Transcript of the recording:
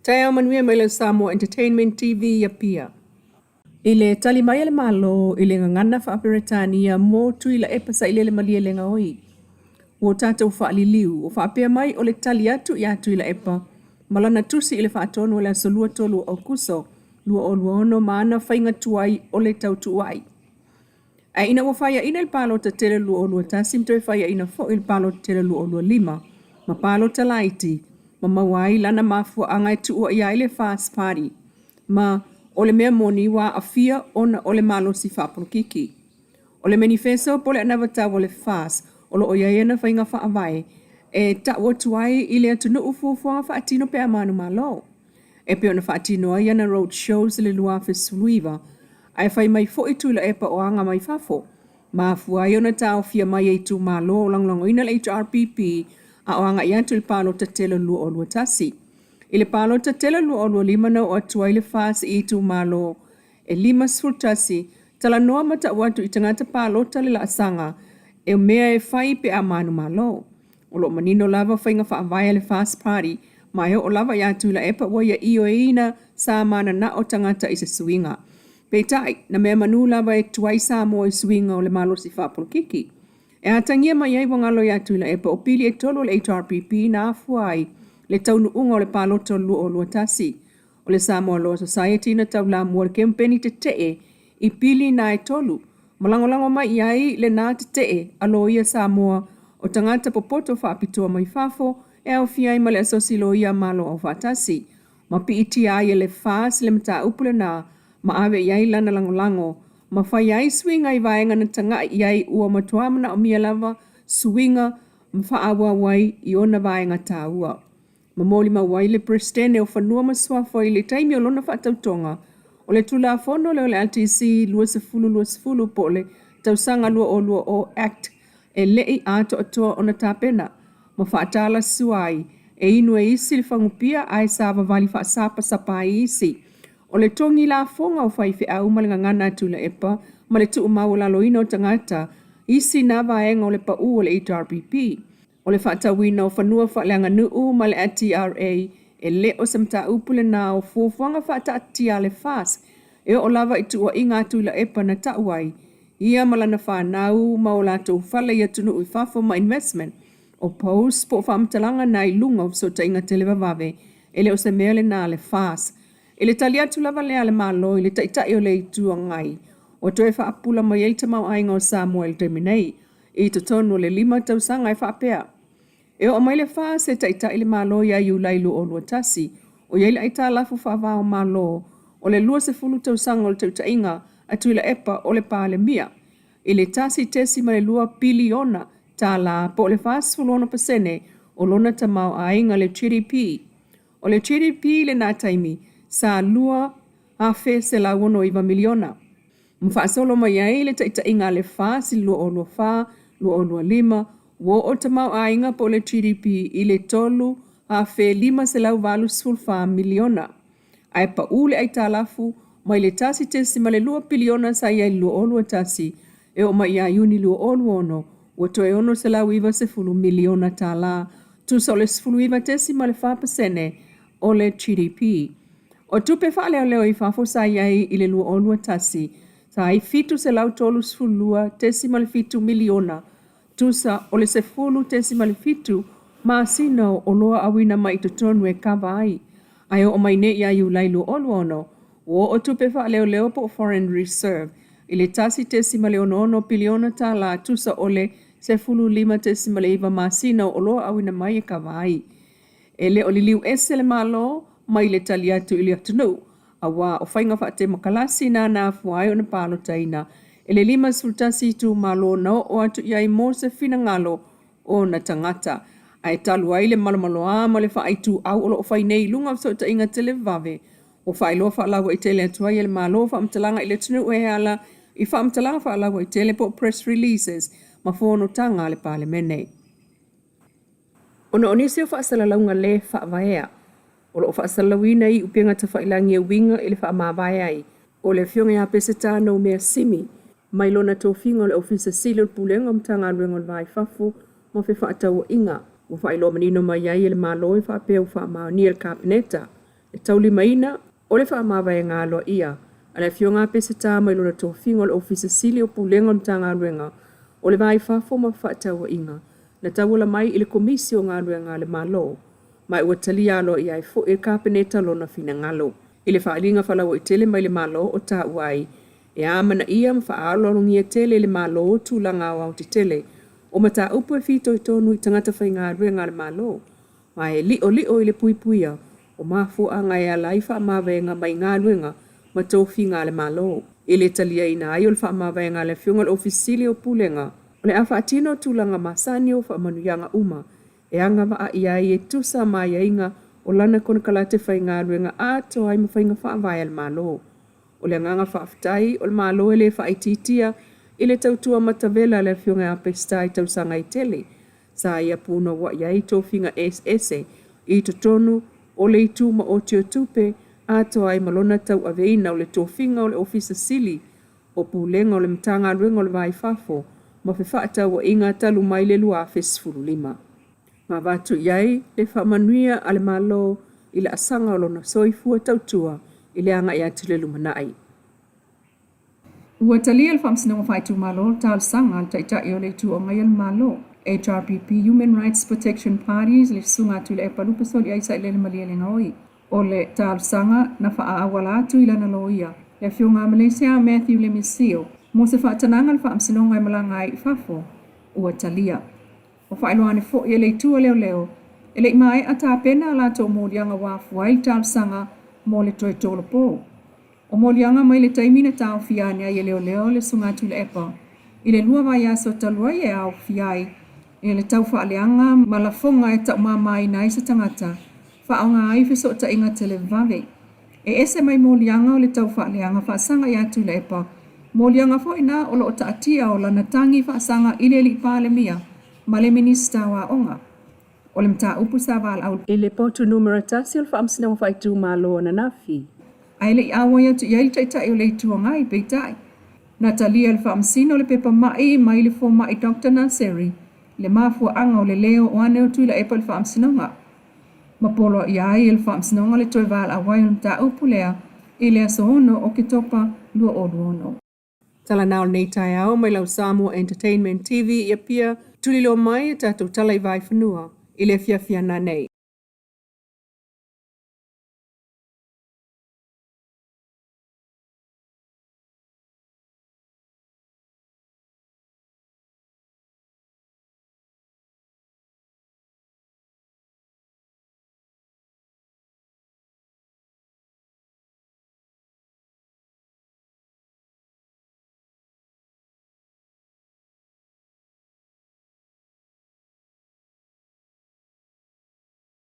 Taeao manuia mai le Samoa Entertainment TV i Apia. I le tali mai a le Malo i le gagana faa-Peretania mo Tuilaepa Sailele Malielegaoi, ua tatou faaliliu o faapea mai o le tali atu iā Tuilaepa ma lana tusi i le Faatonu o le aso 23 o Aokuso 2026 ma ana faiga tuai o le tautuua'i. Ae ina ua faiaina i le palota tele 2021 ma toe faiaina foi i le palota tele 2025 ma palota laiti ma maua ai lana mafuaaga e tuuaia ai le FAST Party ma o le mea moni ua aafia ona o le malosi faapolokiki. O le menifeso po o le anavatau a le FAST o lo o i ai ana faiga faavae e tau atu ai i le atunuu fuafuaga faatino pe a manumalo. E pei ona faatino ai ana road shows i le 2019, ae fai mai foi Tuilaepa o aga mai fafo, mafua ai ona taofia mai e itumalo o lagolagoina le HRPP a o agai atu i le palota tele o le 2021. I le palota tele o le 2025 na oo atu ai le FAST i itumalo e 51, talanoa ma tau atu i tagata palota le laasaga e mea e fai pe a manumalo. O lo o manino lava faiga faavae a le FAST Party ma e oo lava iā Tuilaepa ua ia ioeina sa mananao tagata i se suiga. Peitai, na mea manu lava e tuai Samoa i suiga o le malosi faapolokiki. E atagia mai ai ua galo iā Tuilaepa o pili e tolu o le HRPP na afua ai le taunuuga o le palota o le 2021. O le Samoa Law Society na taulamua i le kempeni tetee i pili na e tolu, ma lagolago mai i ai lena tetee a loia Samoa o tagata popoto faapitoa mai fafo e aofia ai ma le Asosi Loia Malo Aufaatasi, ma piitia ai e le FAS le mataupu lena ma ave i ai lana lagolago ma fai ai suiga i vaega na taga'i i ai ua matuā manaomia lava suiga ma faaauau ai i ona vaega taua. Ma molimau ai le Peresetene o Fanua ma Suafa i le taimi o lona faatautoga, o le Tulafono lea o le LTC 2020 po o le Tausaga 2020 Act e le i atoatoa ona tapena ma faatalasua ai e inu e isi le fagupia ae savavali faasapasapa ai isi. O le togi lafoga o faifeau ma le gagana a Tuilaepa ma le tuumaualaloina o tagata isi na vaega o le paū o le HRPP. O le faatauina o fanua faaleaganuu ma le LTRA e le o se mataupu lena o fuafuaga faataatitia a le FAST e oo lava i tuuaiga a Tuilaepa na tau ai ia ma lana fanau ma o latou fale i atunuu i fafo ma investment o post po o faamatalaga na i luga o fesootaiga televavave e le o se mea lena a le FAST. I le tali atu lava lea a le Malo i le Taitai o le Itu Agai ua toe faapupula mai ai le tamaoaiga o Samoa i le taimi nei I totonu o le lima tausaga e faapea, e oo mai le FAST e taitai le Malo ia Iulai 2021, o i ai le aitalafu faava-o-Malo o le 20 tausaga o le tautaiga a Tuilaepa o le Palemia i le $1.2 piliona tala po o le 46% o lona tamaoaiga le GDP. O le GDP i lena taimi sa $2,169 miliona. Ma faasolo mai ai le taitaiga a le FAST i le 2024, 2025, ua oo le tamaoaiga po o le GDP i le $3,584 miliona, ae pau le aitalafu mai le $1.2 piliona sa i ai i le 2021 e oo mai ia Iuni 2026, ua toe $690 miliona, tusa o le 19.4% o le GDP. O tupe faaleoleo i fafo sa i ai i le 2021, sa ai $732.7 miliona, tusa o le 10.7 masina o oloa auina mai i totonu e kava ai. Ae oo mai nei ia Iulai 2026, ua oo tupe faaleoleo po o foreign reserve i le $1.66 piliona tala, tusa o le 15.9 masina o oloa auina mai e kava ai. E le o liliu ese le Malo mai le tali atu i le atunuu, aua o faiga faatemokalasi na na afua ai ona palotaina e le 51 itumalo na oo atu i ai mo se finagalo o ona tagata. Ae talu ai le malomaloa ma le faaituau o lo o fai nei i luga o fesootaiga televavave, ua faailoa faalauaitele atu ai e le Malo faamatalaga i le atunuu e ala i faamatalaga faalauaitele po o press releases ma fonotaga a le Palemene. Ona o nisi o faasalalauga lē faavaea o lo o faasalalauina i upega tafailagi e uiga i le faamavae ai o le Afioga ia Peseta Noumea Simi mai lona tofiga o le Ofisa Sili o le Pulega o Matagaluega o le Va i Fafo ma Fefaatauaiga, ua faailoa manino mai ai e le Malo e faapea ua faamaonia e le Kapeneta. Le taulimaina o le faamavaega aloaia a le Afioga a Peseta mai lona tofiga o le Ofisa Sili o Pulega o le Matagaluega o le Va i Fafo ma Fefaatauaiga na tauala mai i le Komisi o Galuega a le Malo, ma ua talia aloaia ai foi e le Kapeneta lona finagalo. I le faaaliga faalauaitele mai le Malo o taua ai, e amanaia ma faaaloalogia tele e le Malo tulaga aoaotetele o mataupu e fitoitonu i tagata faigaluega a le Malo, ma e li'oli'o i le puipuia o mafuaaga e ala ai faamavaega mai galuega ma tofiga a le Malo. I le taliaina ai o le faamavaega a le Afioga i le Ofisa Sili o Pulega, o le a faatino tulaga masani o faamanuiaga uma e agavaa i ai e tusa ma aiaiga o lana konekarate faigaluega atoa ai ma faiga faavae a le Malo. O le agaga faafetai o le Malo e le faaitiitia i le tautua matavela a le Afioga ia Peseta i tausaga e tele sa ia punouai ai tofiga eseese i totonu o le itu maoti o tupe atoa ai ma lona tauaveina o le tofiga o le Ofisa Sili o Pulega o le Matagaluega o le Va i Fafo ma Fefaatauaiga talu mai le 2015. Ma avatu i ai le faamanuia a le Malo i laasaga o lona soifua tautua i le agai atu i le lumanai. Ua talia e le Faamasinoga Faaitumalo le talosaga a le Taitai o le Itu Agaia le Malo, HRPP, Human Rights Protection Parties, le Susuga a Tuilaepa Lupe Soliai Sailele Malielegaoi. O le talosaga na faaauala atu i lana loia, le Afioga a Malaysia Matthew Lemisio, mo se faatanaga a le Faamasinoga e malaga ai i fafo, ua talia. Ua faailoa ane foi e le Itu a Leoleo, e le i maea tapena a latou moliaga ua afua ai le talosaga mo le toe tolopo. O moliaga mai le taimi na taofia ane ai e leoleo le Susuga a Tuilaepa i le 2 vaiaso talu ai e aofia ai i le taufaaleaga ma lafoga e taumamaina ai se tagata, faaaoga ai fesootaiga televavave. E ese mai moliaga o le taufaaleaga faasaga ia Tuilaepa, moliaga foi na o lo o taatia o lana tagi faasaga i le alii Palemia ma le Minisita o Aoga. O le mataupu sa valaau i le potu numera 1 o le Faamasinoga Faaitumalo ananafi. Ae le i auai atu i ai le Taitai o le Itu Agai, peitai, na talia e le Faamasino le pepa ma'i mai le fomai Doctor Naseri le mafuaaga o le lē oo ane o Tuilaepa i le Faamasinoga, ma poloaia ai e le Faamasinoga le toe valaau ai o le mataupu lea i le aso 6 o Oketopa 2026. Tala na o lenei taeao mai lau Samoa Entertainment TV i Apia, tuliloa mai e tatou tala i Vaifanua i le afiafi a nanei.